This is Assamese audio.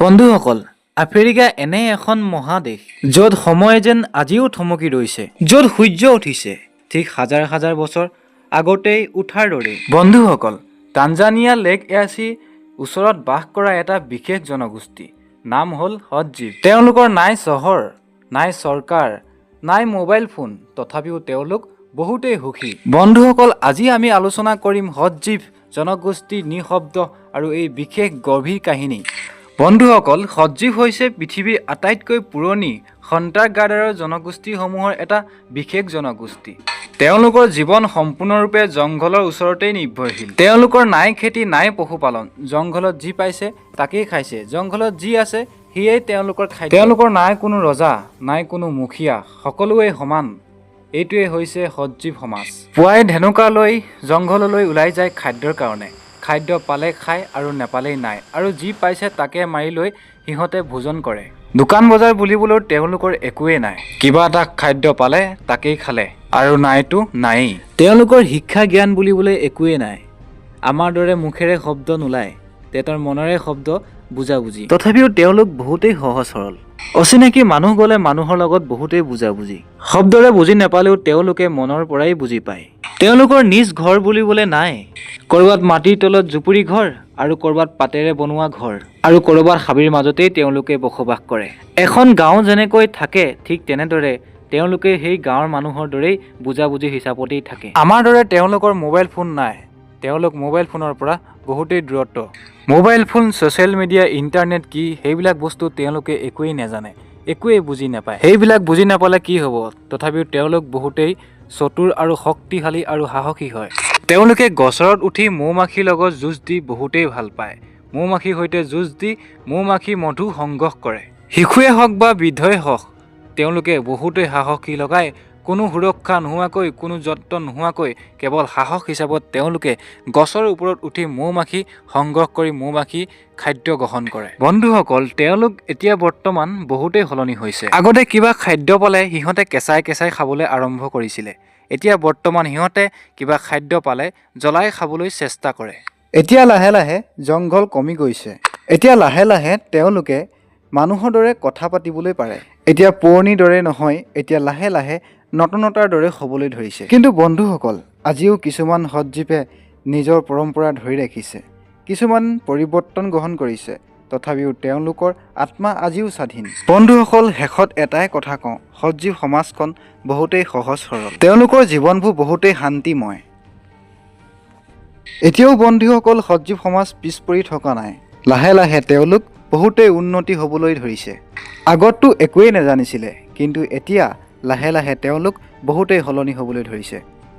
বন্ধুসকল, আফ্ৰিকা এনে এখন মহাদেশ, য'ত সময় যেন আজিও থমকি ৰৈছে, য'ত সূৰ্য উঠিছে ঠিক হাজাৰ হাজাৰ বছৰ আগতেই উঠাৰ দৰেই। বন্ধুসকল, তানজানিয়া লেক এয়াচি ওচৰত বাস কৰা এটা বিশেষ জনগোষ্ঠী, নাম হ'ল হদজীৱ। তেওঁলোকৰ নাই চহৰ, নাই চৰকাৰ, নাই মোবাইল ফোন, তথাপিও তেওঁলোক বহুতেই সুখী। বন্ধুসকল, আজি আমি আলোচনা কৰিম হদজীৱ জনগোষ্ঠীৰ নিঃশব্দ আৰু এই বিশেষ গভীৰ কাহিনী। বন্ধুসকল, সজীৱ হৈছে পৃথিৱীৰ আটাইতকৈ পুৰণি হাণ্টাৰ গাদাৰৰ জনগোষ্ঠীসমূহৰ এটা বিশেষ জনগোষ্ঠী। তেওঁলোকৰ জীৱন সম্পূৰ্ণৰূপে জংঘলৰ ওচৰতেই নিৰ্ভৰশীল। তেওঁলোকৰ নাই খেতি, নাই পশুপালন। জংঘলত যি পাইছে তাকেই খাইছে। জংঘলত যি আছে সেয়াই তেওঁলোকৰ খাদ্য। তেওঁলোকৰ নাই কোনো ৰজা, নাই কোনো মুখীয়া, সকলোৱে সমান। এইটোৱে হৈছে সজীৱ সমাজ। পুৱাই ধেনুকা লৈ জংঘললৈ ওলাই যায় খাদ্যৰ কাৰণে। খাদ্য পালে খায় আৰু নেপালেই নাই আৰু যি পাইছে তাকে মাৰি লৈ সিহঁতে ভোজন কৰে। দোকান বজাৰ বুলিবলৈ তেওঁলোকৰ একোৱেই নাই। কিবা এটা খাদ্য পালে তাকেই খালে আৰু নাইতো নায়েই। তেওঁলোকৰ শিক্ষা জ্ঞান বুলিবলৈ একোৱেই নাই। আমাৰ দৰে মুখেৰে শব্দ নোলায়, তেহেঁতৰ মনেৰে শব্দ বুজাবুজি। তথাপিও তেওঁলোক বহুতেই সহজ সৰল। অচিনাকি মানুহ গ'লে মানুহৰ লগত বহুতেই বুজাবুজি। শব্দৰে বুজি নাপালেও তেওঁলোকে মনৰ পৰাই বুজি পায়। তেওঁলোকৰ নিজ ঘৰ বুলিবলৈ নাই। ক'ৰবাত মাটিৰ তলত জুপুৰি ঘৰ আৰু ক'ৰবাত পাতেৰে বনোৱা ঘৰ আৰু ক'ৰবাত হাবিৰ মাজতেই তেওঁলোকে বসবাস কৰে। এখন গাঁও যেনেকৈ থাকে, ঠিক তেনেদৰে তেওঁলোকে সেই গাঁৱৰ মানুহৰ দৰেই বুজাবুজি হিচাপতেই থাকে। আমাৰ দৰে তেওঁলোকৰ মোবাইল ফোন নাই। তেওঁলোক মোবাইল ফোনৰ পৰা বহুতেই দূৰত্ব। Mobile phone, social media, internet কি, সেইবিলাক বস্তু তেওঁলোকে একোৱেই নাজানে, একোৱেই বুজি নাপায়। সেইবিলাক বুজি নাপালে কি হ'ব, তথাপিও তেওঁলোক বহুতেই চতুৰ আৰু শক্তিশালী আৰু সাহসী হয়। তেওঁলোকে গছৰত উঠি মৌ মাখিৰ লগত যুঁজ দি বহুতেই ভাল পায়। মৌ মাখিৰ সৈতে যুঁজ দি মৌ মাখি মধু সংগ্ৰহ কৰে। শিশুৱে হওক বা বৃদ্ধই হওক, তেওঁলোকে বহুতেই সাহসী লগাই কোনো সুৰক্ষা নোহোৱাকৈ, কোনো যত্ন নোহোৱাকৈ, কেৱল সাহস হিচাপত তেওঁলোকে গছৰ ওপৰত উঠি মৌ মাখি সংগ্ৰহ কৰি মৌ মাখি খাদ্য গ্ৰহণ কৰে। বন্ধুসকল, তেওঁলোক এতিয়া বৰ্তমান বহুতেই সলনি হৈছে। আগতে কিবা খাদ্য পালে সিহঁতে কেঁচাই কেঁচাই খাবলৈ আৰম্ভ কৰিছিলে। এতিয়া বৰ্তমান সিহঁতে কিবা খাদ্য পালে জ্বলাই খাবলৈ চেষ্টা কৰে। এতিয়া লাহে লাহে জংঘল কমি গৈছে। এতিয়া লাহে লাহে তেওঁলোকে মানুহৰ দৰে কথা পাতিবলৈ পাৰে। এতিয়া পুৰণিৰ দৰে নহয়, এতিয়া লাহে লাহে নতুনতাৰ দৰে হ'বলৈ ধৰিছে। কিন্তু বন্ধুসকল, আজিও কিছুমান সজীৱে নিজৰ পৰম্পৰা ধৰি ৰাখিছে, কিছুমান পৰিৱৰ্তন গ্ৰহণ কৰিছে, তথাপিও তেওঁলোকৰ আত্মা আজিও স্বাধীন। বন্ধুসকল, শেষত এটাই কথা কওঁ, সজীৱ সমাজখন বহুতেই সহজ সৰল। তেওঁলোকৰ জীৱনবোৰ বহুতেই শান্তিময়। এতিয়াও বন্ধুসকল, সজীৱ সমাজ পিছ পৰি থকা নাই। লাহে লাহে তেওঁলোক বহুতেই উন্নতি হ'বলৈ ধৰিছে। আগততো একোৱেই নাজানিছিলে, কিন্তু এতিয়া লাহে লাহে তেওঁলোক বহুতেই সলনি হ'বলৈ ধৰিছে।